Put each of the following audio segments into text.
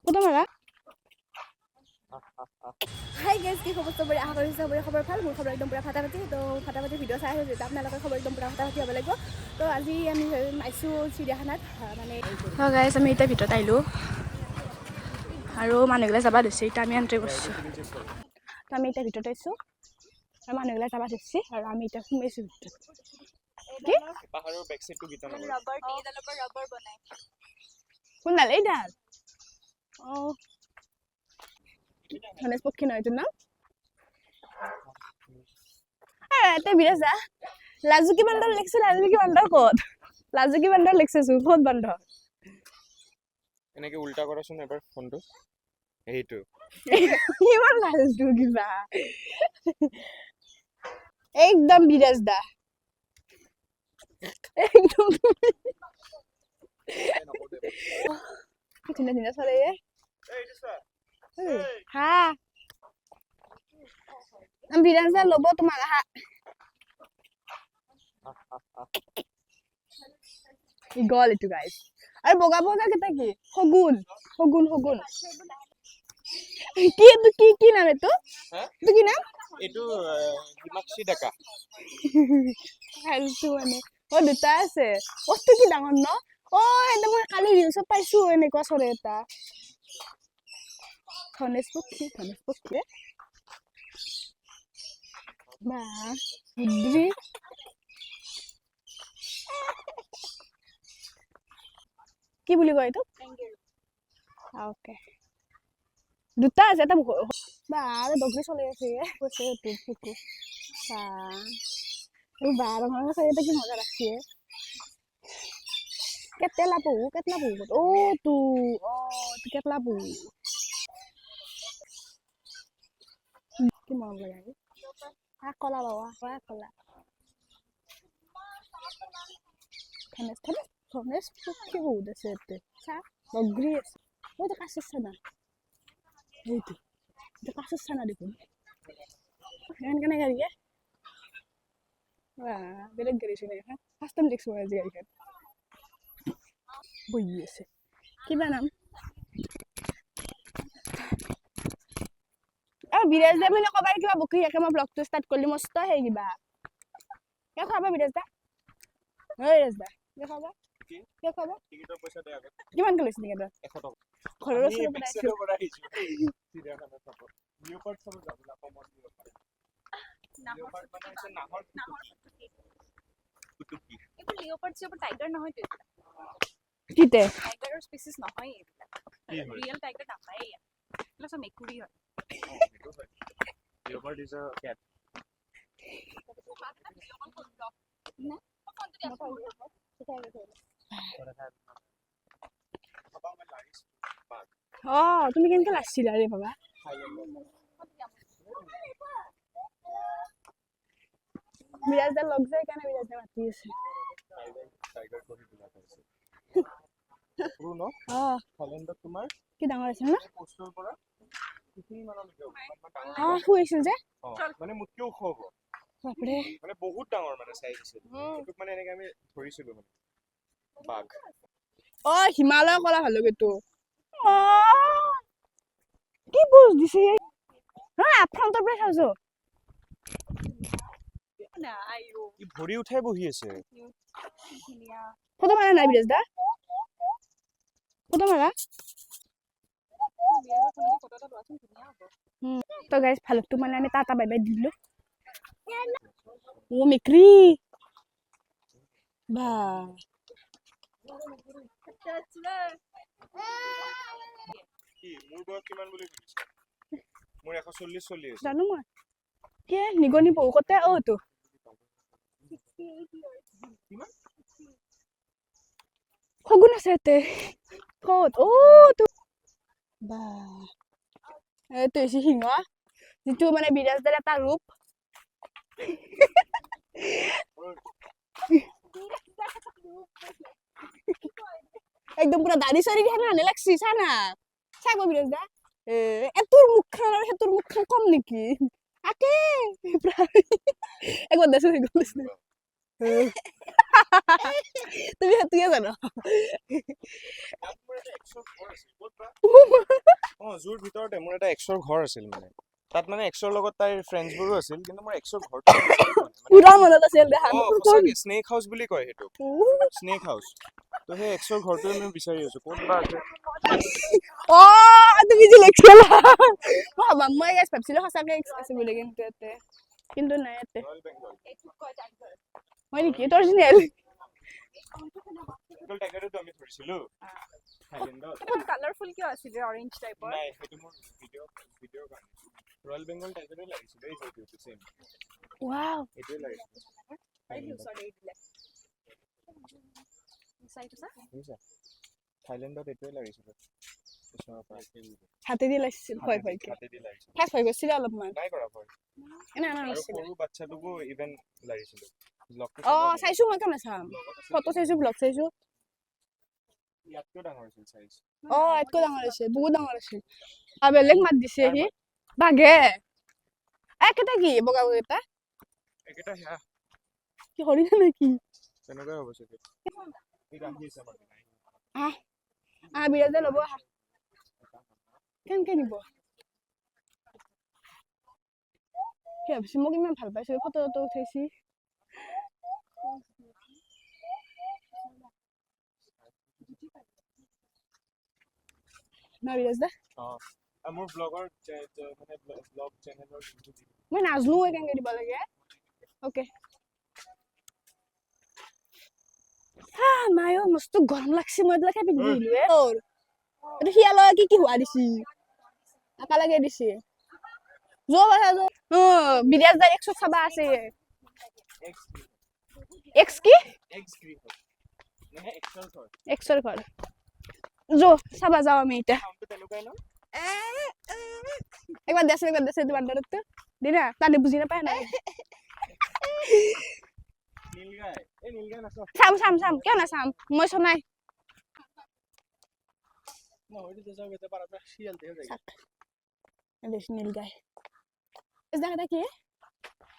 Photo মাৰা। হাই gas, কি খবৰ চবৰে? আশা কৰিছোঁ চবৰে খবৰ ভাল। মোৰ খবৰ একদম পূৰা ফাটাফাটি। তো ফাটাফাটি ভিডিঅ' চাই আছোঁ, আপোনালোকৰ খবৰ একদম পূৰা ফাটাফাটি হ'ব লাগিব। তো আজি আমি আহিছোঁ চিৰিয়াখানাত মানে। গাইজ, আমি এতিয়া ভিতৰত আহিলোঁ আৰু মানুহগিলা যাব ধৰিছে। এতিয়া আমি এণ্ট্ৰি কৰিছোঁ। তো আমি এতিয়া ভিতৰত আহিছোঁ আৰু মানুহগিলা যাব ধৰিছে আৰু আমি এতিয়া সোমাইছোঁ ভিতৰত। কি? পাহাৰৰ বেক চাইডটো গীতানগৰ। ৰবৰ, এইডালৰ পৰা ৰবৰ বনাই। কোনডাল? এইডাল? অঁ, ধনেশ পক্ষী নহয় এইটোৰ নাম? ইয়াতে বিৰাজ দা, লাজুকী বান্দৰ লিখছে। লাজুকী বান্দৰ ক'ত? লাজুকী বান্দৰ লিখছেচোন, ক'ত বান্দৰ? এনেকে উল্টা কৰাচোন এবাৰ ফোনটো, সেইটো। ইমান লাজটো কিবা একদম। বিৰাজ দা একদম কি ধুনীয়া ধুনীয়া চলে। হা, বিৰাজ দা ল'ব তোমাক। আহা। গ'ল এইটো গাইজ। আৰু বগা বগা কেইটা কি? শগুন, শগুন, শগুন। কি এইটো? কি কি নাম এইটো? হা? এইটো কি নাম? এইটো হিমাক্ষী ডেকা। ফাল্টু মানে। অ, দুটা আছে। বস্তু কি ডাঙৰ ন? অ, এটা মই কালি ৰিলচত পাইছো, এনেকুৱা চৰাই এটা। ধনেশ পক্ষী, ধনেশ পক্ষী বা বুদ্ধি। কি বুলি কয় এইটো? অ'কে, দুটা আছে, এটা বা আৰু বগৰী চলি আছে। কৈছে এইটো কুকুৰ বা এই বা ৰঙা চৰাই এটা কি মজা লাগছে। কেটেলা পহু, কেটেলা পহু ক'ত? অ' তো অ' এইটো কেটেলা পহু। কি মৰম লাগে। আ কলা বাবা, আ কলা। ধনেশ, ধনেশ, ধনেশ পক্ষী বহুত আছে ইয়াতে। চা, বগৰী আছে। এইটো কাছৰ চানা, এইটো এইটো কাছৰ চানা দেখোন। এখন কেনে গাড়ী? বাহ, বেলেগ গাড়ী চোন এইখন। ফাৰ্ষ্ট টাইম দেখিছোঁ মই আজি গাড়ীখন। বহি আছে কিবা নাম। আৰু বিৰাজ দা মানে ক'বাৰ কিবা বকি থাকে। মই ব্লগটো ষ্টাৰ্ট কৰিলো, মস্ত সেই কিবা। কিয় খুৱাবা বিৰাজ দা? ঐ বিৰাজ দা, কিয় খুৱাবা? কিয় খুৱাবা? টিকেটৰ পইচা দে আগত। কিমানকে লৈছে টিকেটৰ? 100 টকা। ঘৰৰ আমি ওচৰৰ বেক পৰা আহিছোঁ। চাইডৰ পৰা আহিছোঁ চিৰিয়াখানা চাব। লিঅ'পাৰ্ড চাব যাব না? Common leopard. লিঅ'পাৰ্ড মানে হৈছে নাহৰ ফুটুকী। ফুটুকী। এইবোৰ লিঅ'পাৰ্ড চিঅ'পাৰ্ড টাইগাৰ নহয়তো এইবিলাক। কিতে? টাইগাৰৰ স্পেচিছ নহয় এইবিলাক। কি হয়? ৰিয়েল টাইগাৰ নাপায়েই ইয়াত। এইবিলাক চব মেকুৰী হয়। অ, সেইটো হয়। Leopard is a cat. অ, তুমি কেনেকে লাগছিলা ৰে বাবা? বিৰাজ দা লগ যায় কাৰণে বিৰাজ দা মাতি আছে। টাইগাৰ কৰি বিলাক আছে সৰু ন? অ। থাইলেণ্ডত তোমাৰ কি ডাঙৰ আছিল ন? পোষ্টৰ পৰা সেইখিনি মানলৈকে হ'ব। ইমান ডাঙৰ। অ, শুই আছিল যে। অ, মানে মোতকেও ওখ হ'ব। বাপৰে! মানে বহুত ডাঙৰ মানে চাইজ আছিল। সেইটোক মানে এনেকে আমি ধৰিছিলো মানে বাঘ। অ, হিমালয় কলা ভালুক এইটো। অ, কি পোজ দিছে। নহয়, ফ্ৰণ্টৰ পৰা চাইছো। ই ভৰি উঠাই বহি আছে। ফটো মাৰা নাই বিৰাজ দা? ফটো মাৰা। তো গাইজ, ভালুকটো মানে আমি টাটা বাই বাই দিলো। অ, মেক্ৰী বা। কি, মোৰ বয়স কিমান বুলি সুধিছে? মোৰ 140 চলি আছে। জানো মই কি। নিগনি পহু কতে? অ, তো শগুন আছে ইয়াতে। ক'ত? অ, তো বা এইটো হৈছে সিংহ, যিটো মানে বিৰাজদাৰ এটা ৰূপ। একদম পুৰা দাড়ি চাৰি সেনে লাগছি। চা না, চাই বিৰাজ দা, এ এটোৰ মুখখন আৰু সেইটোৰ মুখখন কম নেকি? আকে একবাৰ দেচোন, হৈ গ'ল। তুমি সেইটোৱে জানো। তাত মোৰ এটা এক্সৰ ঘৰ আছিল। ক'ত বা? অ, জুৰ ভিতৰতে মোৰ এটা এক্সৰ ঘৰ আছিল। মানে তাত মানে এক্সৰ লগত তাইৰ ফ্ৰেণ্ডছবোৰো আছিল, কিন্তু মোৰ এক্সৰ ঘৰটো মই বিচাৰি পোৱা নাই। মানে পুৰা মনত আছিল দেখা। অ, সঁচাকে স্নেক হাউচ বুলি কয় সেইটো, স্নেক হাউচ। তো সেই এক্সৰ ঘৰটোৱে মই বিচাৰি আছো, ক'ত বা আছে। অ, তুমি যে লিখিছিলা, মই গাইছ ভাবছিলো সঁচাকে এক্স আছে বুলি, কিন্তু ইয়াতে কিন্তু নাই ইয়াতে। ৰয়েল বেংগল। এইটোক কয় টাইগাৰ। হয় নেকি? এইটো অৰিজিনেল? বেংগল টাইগাৰটো আমি ধৰিছিলো থাইলেণ্ডত। কালাৰফুল কিয় আছিলে, অৰেঞ্জ টাইপৰ? নাই, সেইটো মোৰ ভিডিঅ'ৰ কাৰণে। ৰয়েল বেংগল টাইগাৰে লাগিছিলে। এই যে এইটো চেম। ৱাও। এইটোৱে লাগিছিলে থাইলেণ্ডত। ওচৰতে এৰি দিলে, চাই থৈছা। বুজিছা, থাইলেণ্ডত এইটোৱে লাগিছিলে ওচৰৰ পৰা। হাতেদি লাগিছিল ভয় ভয়কে। হাতেদি লাগিছিলে। ফাৰ্ষ্ট ভয় কৰিছিলে অলপমান। নাই কৰা ভয়। এনে এনে আৰু নাছিলে। সৰু বাচ্ছাটোকো ইভেন লাগিছিলো। ব্লগটো অ, চাইছো মই, কিয় নাচাম? ফটো চাইছো, ব্লগ চাইছো। ইয়াতকেও ডাঙৰ আছিল চাইজ। অ, ইয়াতকৈ ডাঙৰ আছিল, বহুত ডাঙৰ আছিল। আৰু বেলেগ মাত দিছে সি বাঘে। একেটা কি বগা বগা? একেটা সেয়া। কি হৰিণা নেকি? তেনেকুৱাই হ'ব চাগে। এই আহি আছে আমাৰ। আহ আহ, বিৰাজে ল'ব, আহা। কেনেকে নিব? সি ভাবিছো মোক ইমান ভাল পাইছো, ফটো চটো উঠাইছি। ন বিৰাজ দা? অ, আৰু মোৰ ব্লগৰ মানে ব্লগ চেনেলৰ লিংকটো দি দিম। মই নাজনো কেনেকে দিব লাগে। অ'কে। মায়ো, মস্ত গৰম লাগছে। মই এইবিলাক পিন্ধি আহিলো। এইটো শিয়ালৰ কি কি হোৱা দিছি, একেলগে দিছি। যোৱা বাছা যোৱা। বিৰাজ দাৰ একশো চাবা আছে। এক্স। এক্স কি? এক্স গৃহ, মানে এক্সৰ ঘৰ। এক্সৰ ঘৰ। যো চাবা যাওঁ আমি এতিয়া। চাউণ্ডটো তেনেকুৱাই ন? একবাৰ দেচোন, একবাৰ দেচোন। তোমাৰ দৰতটো দিনা তানে বুজি নাপায় নাই। নীলগাই, এই নীলগাই নাচ। চাম চাম চাম, কিয় নাচাম? মই চনাই। বেছি নীল গাই এটা কি?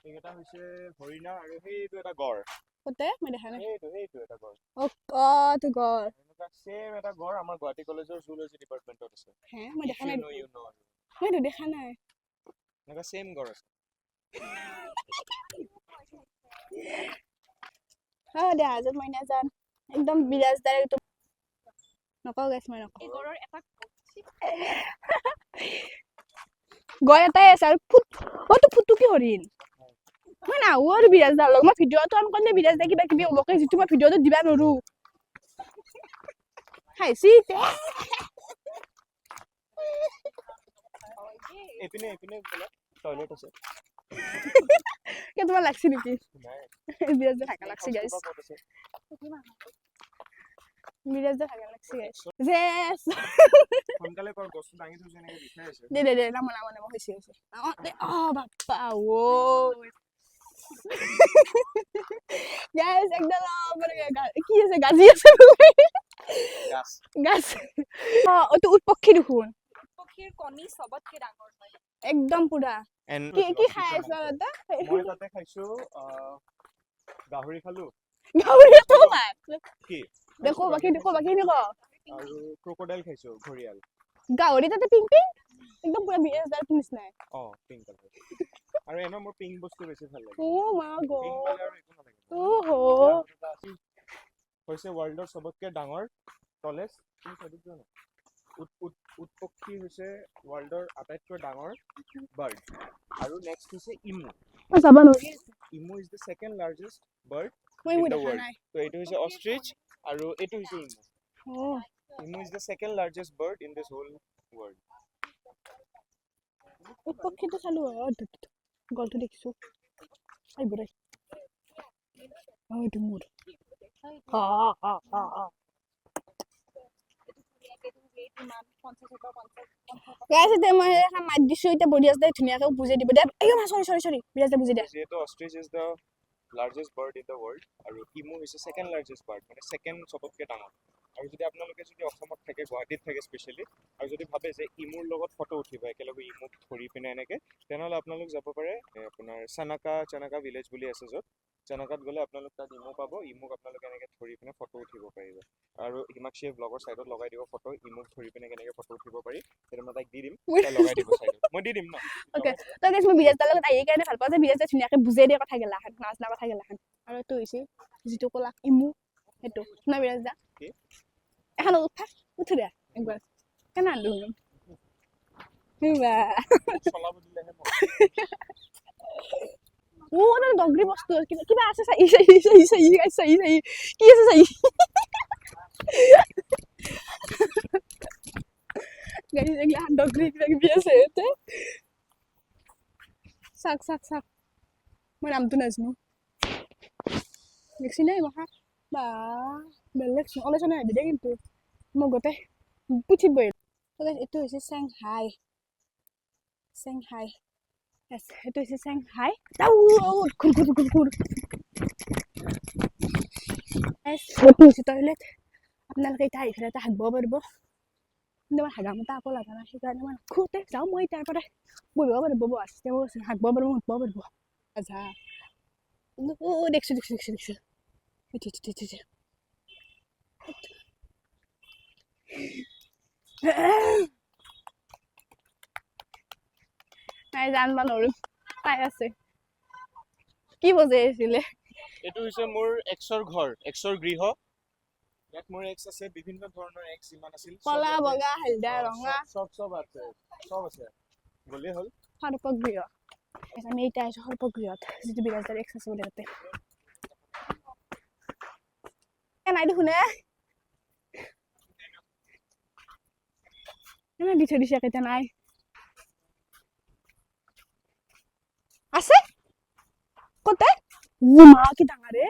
এইকেইটা হৈছে হৰিণা আৰু সেইটো এটা গড়। ক'তে? মই দেখা নাই। সেইটো এটা গড়। অ অ, এইটো গড়। এনেকুৱা ছেম এটা গড় আমাৰ গুৱাহাটী কলেজৰ জুলজি ডিপাৰ্টমেণ্টত আছে। হে, মই দেখা নাই। You know. মই এইটো দেখা নাই। এনেকুৱা ছেম গড় আছে। অ দে, হাজত মই নাযান একদম বিৰাজদাৰ। এইটো নকওঁ গাইছ, মই নকওঁ। এই গড়ৰ এটা গড় এটাই আছে আৰু ফুট। অ, তো ফুটুকি হৰিণ। মই নাহো আৰু বিৰাজদাৰ লগত। মই ভিডিঅ'টো অন কৰিলে বিৰাজদাৰ কিবা কিবি ক'বকে, যিটো মই ভিডিঅ'টো দিবা নোৱাৰো। খাইছি। এইপিনে বোলে টয়লেট আছে। কিয়, তোমাৰ লাগছি নেকি? নাই। বিৰাজদাৰ ভাগা লাগছি গাইছ। ক'ত আছে? বিৰাজদাৰ ভাগা লাগছি গাইছ যে। সোনকালে কৰ, গছটো দাঙি থৈছো, এনেকে বিষাই আছে। দে দে দে, নামো নামো নামো। হৈছে হৈছে। অ দে। অ বাপ্পা ঐ, গাইছ, একদম মানে কি আছে, গাজি আছে বোলে। গাছ। গাছ। অ, এইটো উটপক্ষী দেখোন। পক্ষীৰ কণী চবতকে ডাঙৰ হয়। একদম পুৰা। And কি কি খাই আছ দাদা? মই তাতে খাইছো, গাহৰি খালো। গাহৰি তোমাৰ কি? দেখো, বাকী দেখো, বাকী ক। আৰু ক্ৰক'ডাইল খাইছো, ঘৰিয়াল। গাহৰি তাতে পিংক পিংক একদম পুৰা বিৰাজদাৰ নিচিনাই। অ, পিংক কালাৰ। আৰু এনেও মোৰ পিংক বস্তু বেছি ভাল লাগে। অ মা পিংক গড। পালে আৰু একো নালাগে। অ হ। হৈছে ৱৰ্ল্ডৰ চবতকে ডাঙৰ টলেষ্ট। তুমি চাইডত যোৱা না। উট উট উটপক্ষী হৈছে ৱৰ্ল্ডৰ আটাইতকৈ ডাঙৰ বাৰ্ড আৰু নেক্সট হৈছে ইমু। মই যাব নোৱাৰি। Emu is the second largest bird মই in মই the দেখা world. নাই। তো এইটো হৈছে অষ্ট্ৰিচ আৰু এইটো হৈছে ইমু। অ। Emu is the second largest bird in this whole world. উটপক্ষীটো চালো। অ, গলটো দেখিছো। আহিব দে। অ, এইটো মোৰ। অ অ অ অ। ইমান 50ৰ পৰা 50 50। গাইছ, এতিয়া মই এখন মাত দিছো। এতিয়া বিৰাজ দাই ধুনীয়াকে বুজাই দিব দে। আইঅ মা, চৰি চৰি চৰি। বিৰাজ দাই বুজাই দে। যিহেতু ostrich is the largest bird in the world আৰু ইমু হৈছে ছেকেণ্ড লাৰ্জেষ্ট বাৰ্ড, মানে ছেকেণ্ড চবতকৈ ডাঙৰ। আৰু যদি আপোনালোকে যদি অসমত থাকে, গুৱাহাটীত থাকে স্পেচিয়েলি, আৰু যদি ভাবে যে ইমুৰ লগত ফটো উঠিব, একেলগে ইমুক ধৰি পিনে এনেকে, তেনেহ'লে আপোনালোক যাব পাৰে আপোনাৰ চানাকা, চানাকা ভিলেজ বুলি আছে য'ত। জনকাত গ'লে আপোনালোক তাত ইমু পাব। ইমুক আপোনালোকে এনেকৈ ধৰি পিনে ফটো উঠিব পাৰিব। আৰু হিমাক্ষীয়ে ব্লগৰ ছাইডত লগাই দিব ফটো, ইমুক ধৰি পিনে কেনেকৈ ফটো উঠিব পাৰি, সেইটো মই তাইক দি দিম, তাই লগাই দিব ছাইডত। মই দি দিম ন? Okay. তো গাইছ, মই বিৰাজদাৰ লগত আহি কাৰণে ভাল পাওঁ যে বিৰাজদাই ধুনীয়াকৈ বুজাই দিয়ে কথা গিলাখান, নাজনা কথা গিলাখান। আৰু এইটো হৈছে যিটো ক'লা ইমু, সেইটো ন বিৰাজদা? কি? এখন উঠা, উঠো দিয়া একবাৰ। কেনে আনলো শুনো। চলাব দিলেহে মই। ও, তাতে ডগৰি বস্তু কিবা কিবা আছে। চাই চাই চাই চাই চাই চাই চাই, কি আছে চাই। গাড়ী এগিলা ডগৰি কিবা কিবি আছে ইয়াতে। চাক চাক চাক, মই নামটো নাজানো। দেখছি নাই মহা বা বেলেগ ওলাইছে নাই আহিবি দেই। কিন্তু মই গোটেই পুথিত বহিল। এইটো হৈছে চেংহাই, চেংহাই। Yes, এইটো হৈছে চেংহাই। ঘুৰ ঘুৰ ঘুৰ ঘুৰ। Yes, এইটো হৈছে টয়লেট। আপোনালোকে এতিয়া আহি পেলাই এটা হাগিব পাৰিব, কিন্তু মই হাগা মতা একো লগা নাই, সেইকাৰণে মই নাখোতে যাওঁ। মই তাৰ পৰা বহিব পাৰিব, বহা চিষ্টেমো আছে, হাগিব পাৰিব, মুতিব পাৰিব। আচ্ছা, অ দেখছোঁ দেখছোঁ দেখছোঁ দেখছোঁ, এইটো এইটো এইটো এইটো। নাই, জানবা নোৱাৰো। তাই আছে, কি বজাই আছিলে? এইটো হৈছে মোৰ এক্সৰ ঘৰ, এক্সৰ গৃহ। ইয়াত মোৰ এক্স আছে, বিভিন্ন ধৰণৰ এক্স যিমান আছিল চব কলা, ইয়াতে। বগা, হালধীয়া, অ, ৰঙা। চব চব আছে, চব আছে, গ'লেই হ'ল। সৰ্পগৃহ। আমি এতিয়া আহিছোঁ সৰ্পগৃহত, যিটো বিৰাজদাৰ এক্স আছে বোলে তাতে। এ নাই দেখোন। এ এনে দি থৈ দিছে কেইটা। নাই আছে ক'তে? ও মা, কি ডাঙৰ এ!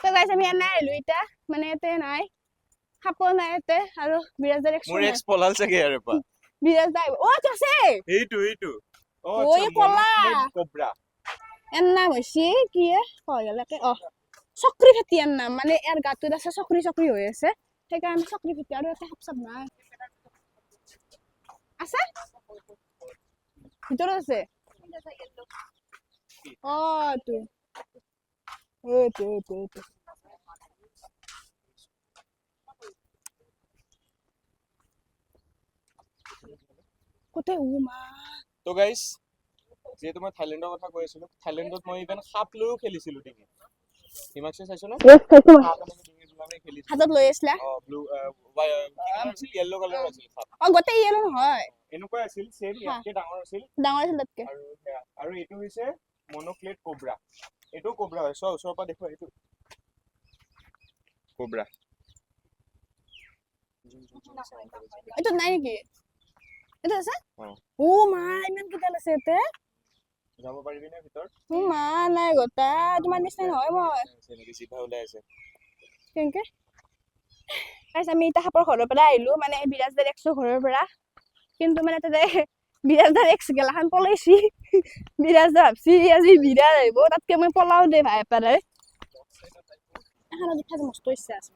তো গাইছ, আমি এনে আহিলো এতিয়া, মানে ইয়াতে নাই, সাপো নাই ইয়াতে আৰু বিৰাজদাৰ এক্স মোৰ এক্স পলাল চাগে ইয়াৰে পৰা। বিৰাজদা আহিব। অ, আছে। এইটো এইটো। অ, ঐ, কলা। কব্ৰা। ইয়াৰ নাম হৈছে কি এ কয় গ'লে? অ, চক্ৰী ফেটি ইয়াৰ নাম। মানে ইয়াৰ গাটোত আছে চক্ৰী চক্ৰী হৈ আছে, সেইকাৰণে চক্ৰী ফেটি। আৰু ইয়াতে সাপ চাপ নাই। আছে, ভিতৰত আছে। অ, এইটো এইটো এইটো এইটো। ক'তে? ও মা! তো গাইছ, যিহেতু মই থাইলেণ্ডৰ কথা কৈ আছিলো, থাইলেণ্ডত মই ইভেন সাপ লৈও খেলিছিলো ডিঙিত। হিমাক্ষী, চাইছ ন? সাপ এনেকে ডিঙিত ওলামি খেলিছিলো। হাতত লৈ আছিলা। অ, ব্লু আছিল, য়েল্ল কালাৰ আছিল সাপ। অ, গোটেই ইয়েলো নহয়। এনেকুৱা আছিল চেম, ইয়াতকে ডাঙৰ আছিল। ডাঙৰ আছিল তাতকে। আৰু সেয়া। আৰু এইটো হৈছে মনোক্লেট কোব্ৰা। এইটো কোব্ৰা হয়, চোৱা, ওচৰৰ পৰা দেখুৱা। এইটো কোব্ৰা। এইটোত নাই নেকি? এইটো আছে। অ। ও মা, ইমান কেইডাল আছে ইয়াতে! যাব পাৰিবি নে ভিতৰত? ও মা, নাই গোটা তোমাৰ নিচিনা নহয় মই। এনেকে জিভা ওলাই আছে। কেনেকে? গাইছ, আমি এতিয়া সাপৰ ঘৰৰ পৰা আহিলো, মানে বিৰাজদাৰ এক্সৰ ঘৰৰ পৰা। কিন্তু মানে তাতে বিৰাজদাৰ এক্স গেলাখান পলাইছি। বিৰাজদা ভাবছি আজি বিৰাজ আহিব, তাতকে মই পলাও দে ভাই এপাৰে। এখনত উঠা যে মস্ত ইচ্ছা আছে।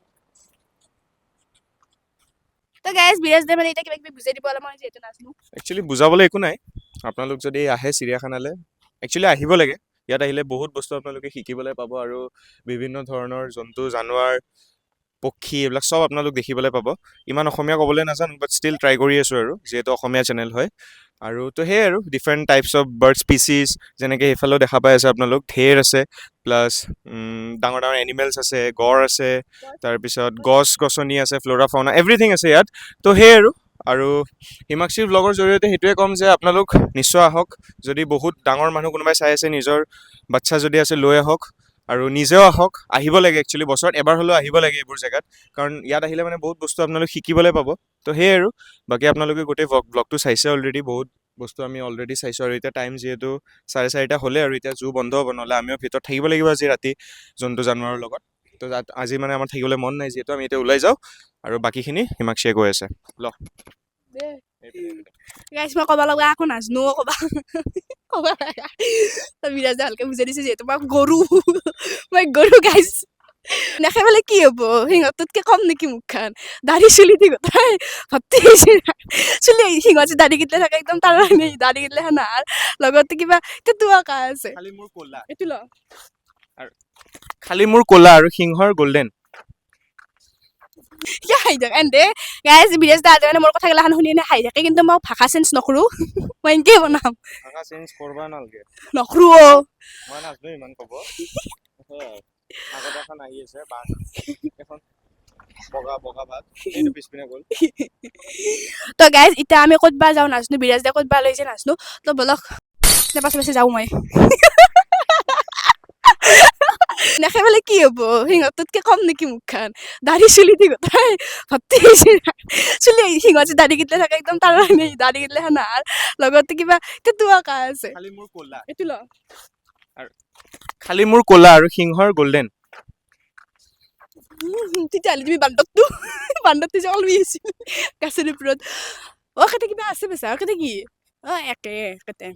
তো গাইছ, বিৰাজদাই মানে এতিয়া কিবা কিবি বুজাই দিব অলপ, মই যিহেতু নাজানো। একচুৱেলি বুজাবলৈ একো নাই। আপোনালোক যদি আহে চিৰিয়াখানালৈ, একচুৱেলি আহিব লাগে। ইয়াত আহিলে বহুত বস্তু আপোনালোকে শিকিবলৈ পাব আৰু বিভিন্ন ধৰণৰ জন্তু জানোৱাৰ, পক্ষী, এইবিলাক চব আপোনালোক দেখিবলৈ পাব। ইমান অসমীয়া ক'বলৈ নাজানো, বাট ষ্টিল ট্ৰাই কৰি আছোঁ আৰু, যিহেতু অসমীয়া চেনেল হয়। আৰু তো সেয়াই আৰু, different types of bird species, যেনেকৈ সেইফালেও দেখা পাই আছে আপোনালোক, ঢেৰ আছে। প্লাছ ডাঙৰ ডাঙৰ এনিমেলছ আছে, গঁড় আছে, তাৰপিছত গছ গছনি আছে, ফ্ল'ৰা ফাউনা এভৰিথিং আছে ইয়াত। তো সেয়াই আৰু। আৰু হিমাক্ষীৰ ব্লগৰ জৰিয়তে সেইটোৱে ক'ম যে আপোনালোক নিশ্চয় আহক। যদি বহুত ডাঙৰ মানুহ কোনোবাই চাই আছে, নিজৰ বাচ্ছা যদি আছে লৈ আহক আৰু নিজেও আহক। আহিব লাগে একচুৱেলি, বছৰত এবাৰ হ'লেও আহিব লাগে এইবোৰ জেগাত, কাৰণ ইয়াত আহিলে মানে বহুত বস্তু আপোনালোক শিকিবলৈ পাব। তো সেয়াই আৰু, বাকী আপোনালোকে গোটেই ব্লগটো চাইছে অলৰেডি, বহুত বস্তু আমি অলৰেডি চাইছোঁ। আৰু এতিয়া টাইম যিহেতু 4:30 হ'লে আৰু এতিয়া জু বন্ধ হ'ব, নহ'লে আমিও ভিতৰত থাকিব লাগিব আজি ৰাতি জন্তু জানোৱাৰৰ লগত। তো তাত আজি মানে আমাৰ থাকিবলৈ মন নাই, যিহেতু আমি এতিয়া ওলাই যাওঁ আৰু বাকীখিনি হিমাক্ষীয়ে গৈ আছে। ল। গাইছ, মই ক'ব লগা একো নাজনো। ক'বা লগা বিৰাজে ভালকে বুজাই দিছে, যিহেতু মই গৰু, মই গৰু গাইছ। নেখে পেলাই কি হ'ব? সিহঁততকে কম নেকি মুখখন? দাড়ি চুলি দি গোটাই ভৰ্তি হৈছে। চুলি, সিহঁত যে দাড়ি কেইটা থাকে একদম, তাৰ দাড়ি কেইটা সেনাৰ লগতে কিবা টেটু আঁকা আছে। খালি মোৰ ক'লা। এইটো ল। আৰু খালি মোৰ ক'লা আৰু সিংহৰ গল্ডেন। কিয় হাঁহি থাকে এনতে? গাইজ, বিৰাজ দাহঁতে মানে মোৰ কথাগিলাখান শুনি এনে হাঁহি থাকে, কিন্তু মই ভাষা চেঞ্জ নকৰোঁ, মই এনকেই বনাম। ভাষা চেঞ্জ কৰবা নালগে। নকৰোঁ অ'। মই নাজনো ইমান ক'ব। সেয়াই, আগত এখন আহি আছে বাঘ, এখন বগা বগা বাঘ, এইটো পিছপিনে গ'ল। তো গাইজ, এতিয়া আমি ক'তবা যাওঁ নাজনো, বিৰাজ দা ক'তবা লৈ যায় নাজনো। তো বলক, পাছে পাছে যাওঁ। মই নেখে পেলাই কি হ'ব? সিহঁততকে কম নেকি মুখখন? দাড়ি চুলি দি গোটাই ভৰ্তি হৈছে। চুলি, সিহঁত যে দাড়ি কেইটা থাকে একদম, তাৰ কাৰণে দাড়ি কেইটা সেনাৰ লগতে কিবা টেটু আঁকা আছে। খালি মোৰ ক'লা এইটো ল। খালি মোৰ ক'লা আৰু সিংহৰ গল্ডেন। তেতিয়াহ'লে তুমি বান্দৰটো যে ওলমি আছিল গাছৰ ওপৰত। অ', কেতে কিবা আছে বেচা, কেতে কি? অ', একে কেতে।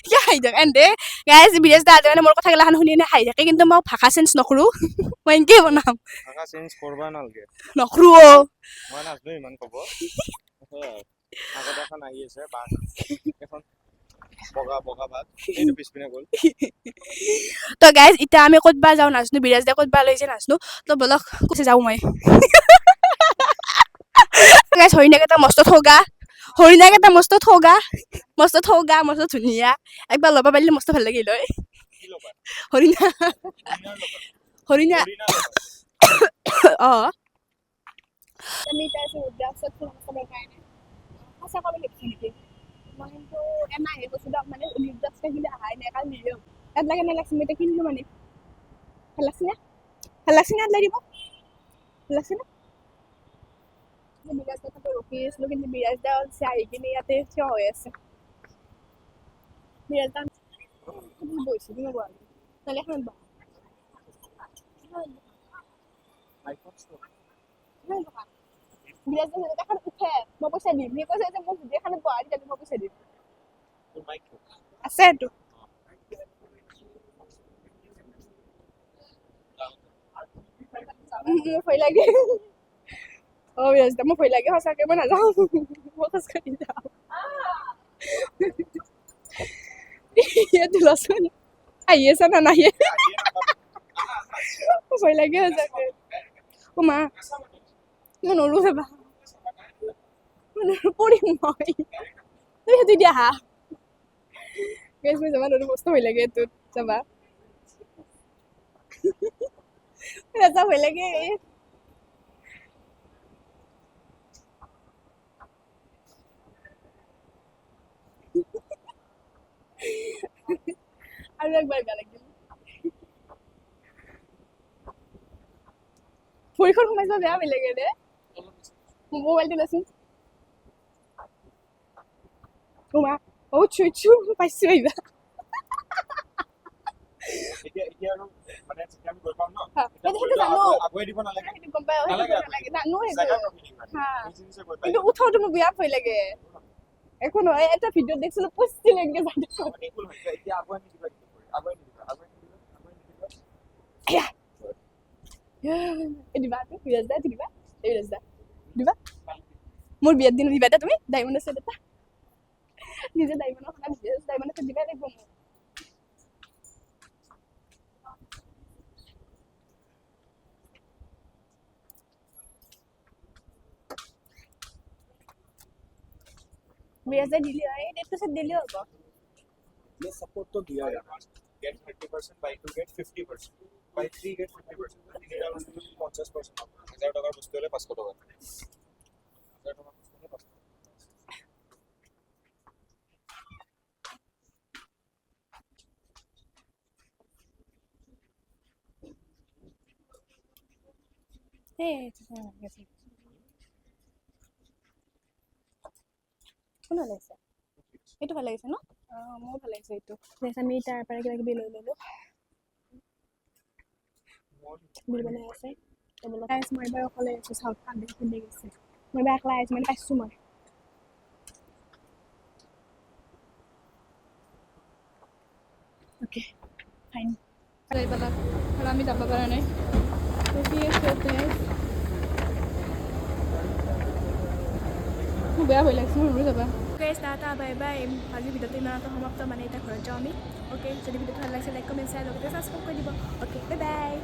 কিয় হাঁহি থাকে এনতে? গাইজ, বিৰাজ দাহঁতে মানে মোৰ কথাগিলাখান শুনি এনে হাঁহি থাকে, কিন্তু মই ভাষা চেঞ্জ নকৰোঁ, মই এনকেই বনাম। ভাষা চেঞ্জ কৰবা নালগে। নকৰোঁ অ'। মই নাজনো ইমান ক'ব। সেয়াই, আগত এখন আহি আছে বাঘ, এখন বগা বগা বাঘ, এইটো পিছপিনে গ'ল। তো গাইজ, এতিয়া আমি ক'তবা যাওঁ নাজনো, বিৰাজ দা ক'তবা লৈ যায় নাজনো। তো বলক, কৈছে যাওঁ মই। গাইজ, হৰিণাকেইটা মস্ত ঠগা, হৰিণাকেইটা মস্ত ঠগা, মস্ত ঠগা, মস্ত ধুনীয়া। একবাৰ ল'ব পাৰিলে মস্ত ভাল লাগিল হয়। কি ল'বা? হৰিণা। হৰিণাৰ ল'বা? হৰিণা। হৰিণা ল'বা? অঁ, আমি এতিয়া আছোঁ ৰুদ্ৰাক্ষত ফুল চাবৰ কাৰণে। সঁচা ক'ব লাগিছে নেকি? মই কিন্তু এমাহে কৈছোঁ দিয়ক, মানে ৰুদ্ৰাক্ষ কিন্তু অহাই নাই, কালি নিদিওঁ। ইয়াত লাগে নালাগছে, মই এতিয়া কিনিলোঁ। মানে ভাল লাগছে না? ভাল লাগছে না? ইয়াত দিব ভাল লাগছে না? বিৰাজ দাৰ ৰখি আছিলোঁ, কিন্তু বিৰাজ দা আহি কিনে ইয়াতে থিয় হৈ আছে। বিৰাজ দা বহিছোঁ, তুমি বহা, নহ'লে এখনত বহা। IPhone store. বিৰাজ দা যদি এখন উঠে মই পইচা দিম। সি কৈছে যে মোক যদি এখনত বহা, তেতিয়াহ'লে মই পইচা দিম। তোৰ মাইকটো আছে এইটো। মোৰ ভয় লাগে অ', বিৰাজ দা, মোৰ ভয় লাগে সঁচাকে। মই নাযাওঁ, মই খোজকাঢ়ি যাওঁ। ইয়াতে লচোন, আহি আছে না নাহে? মোৰ ভয় লাগে সঁচাকে। অ' মা, মই নৰো যাবা, মই নৰো, পৰিম মই। তুমি সেইটো দিয়া। হা গাইজ, মই যাব নোৱাৰো, মস্ত ভয় লাগে এইটোত যাবা। নাযাওঁ, ভয় লাগে। আৰু একবাৰ বেয়া লাগিল। ভৰিখন সোমাই যাব, বেয়া ভয় লাগে দে। মোবাইলটো লচোন। অ' মা, অ' চুইছো পাইছো এইবাৰ। এতিয়া এতিয়া আৰু মানে যেতিয়া আমি গৈ পাম ন, হা, তেতিয়া সেইটো ভৰিটো জানো। আগুৱাই দিব নালাগে। সেইটো গম পাই, সেইটো নালাগে। নালাগে, জানো সেইটো। জেগাত ৰখি থাকিবা। হা। নিজে নিজে গৈ পাই। কিন্তু উঠাওঁতে মোৰ বিৰাট ভয় লাগে। একো নহয়, এটা ভিডিঅ'ত দেখিছিলো, পচিছিল এনেকে যাই থাকোঁতে। একো নহয়, এতিয়া এতিয়া আগুৱাই নিদিবা, কিন্তু ভৰি আগুৱাই নিদিবা, আগুৱাই নিদিবা, আগুৱাই নিদিবা। এই দিবা তো বিৰাজ দা, দিবা, এই বিৰাজ দা দিবা। মোৰ বিয়াৰ দিন দিবা দে তুমি ডায়মণ্ডৰ ছেট এটা। নিজে ডায়মণ্ডৰ খানা, নিজে ডায়মণ্ডৰ ছেট দিবাই লাগিব মোক। বিৰাজ দা দিলে হয়, এই ডেটটো ছেট দিলেও হ'ব। ये सपोर्ट तो दिया है। Get 30%, buy two get 50%, buy three get 50%। তিনিটা বস্তু 50%, 1000 টকাৰ বস্তু হ'লে 500 টকা, 1000 টকাৰ বস্তু হ'লে 500 টকা। এই এইটো ভাল লাগিছে। কোন ভাল লাগিছে? এইটো ভাল লাগিছে ন? অঁ, মোৰো ভাল লাগিছে এইটো। আমি তাৰ পৰা কিবা কিবি লৈ ল'লোঁ। বিল বনাই আছে। গাইজ, মই এবাৰ অকলে আছোঁ। চাউথ কান্দে খুন্দি গৈছে। মই এবাৰ একলাই আহিছোঁ, মানে পাইছোঁ মই। Okay, fine. যাই পালা আৰু আমি যাব পৰা নাই, ৰখি আছোঁ ইয়াতে। মোৰ বেয়া ভয় লাগিছে, মই নোৱাৰো যাবা। Guys, Tata, bye bye. আজিৰ ভিডিঅ'টো ইমানতে সমাপ্ত। মানে এতিয়া ঘৰত যাওঁ আমি। অ'কে, যদি ভিডিঅ'টো ভাল লাগিছে, লাইক, কমেণ্ট, শ্বেয়াৰ, লগতে ছাবস্ক্ৰাইব কৰি দিব। Okay, bye bye.